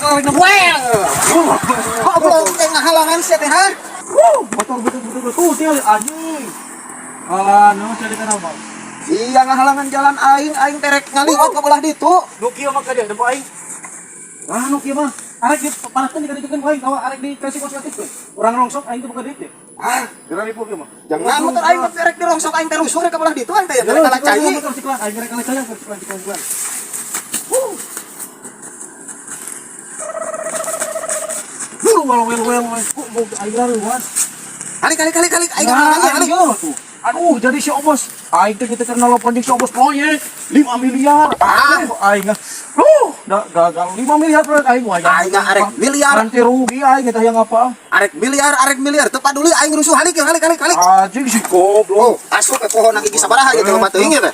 Arek na. Well. Goblok teh ngahalangan sia teh, ha? Wuh, motor betul-betul tuh tinggal anjing. Ah, no, cari tanah mah. Iya, ngahalangan jalan aing, aing terek ngaliwat ka belah ditu. Nu kieu mah ka dia tempo aing. Ah, nu kieu mah. Arek di parahkeun dikaditukeun ku aing, tawa arek dikasih kosmetik we. Urang rongsok aing teh buka duit deh. Ah, Geura ribu kieu mah. Jangan motor aing mah terek dirongsok, aing teh rusuh ka belah ditu, aing teh ya terek kalah cai. Siklan, aing rek kalah cai, siklan, siklan, siklan. Wuh. Buru walau wel wel wel. Kok mau aing laluan. Halik, halik, halik, halik, aing Nah, ngahalangan, halik. aing tuh. Aduh, jadi si Obos. Aing teh kita karena lo si Obos proyek 5 miliar. Ah. Aduh, aing. Duh, da, gagal 5 miliar proyek aing wah. Aing arek miliar. Nanti rugi aing kita yang apa? Arek miliar, arek miliar, teu paduli aing rusuh, halik, halik, halik, halik. Anjing si goblok. Oh, asup ke pohon gigi sabaraha gitu loba teuing ya teh.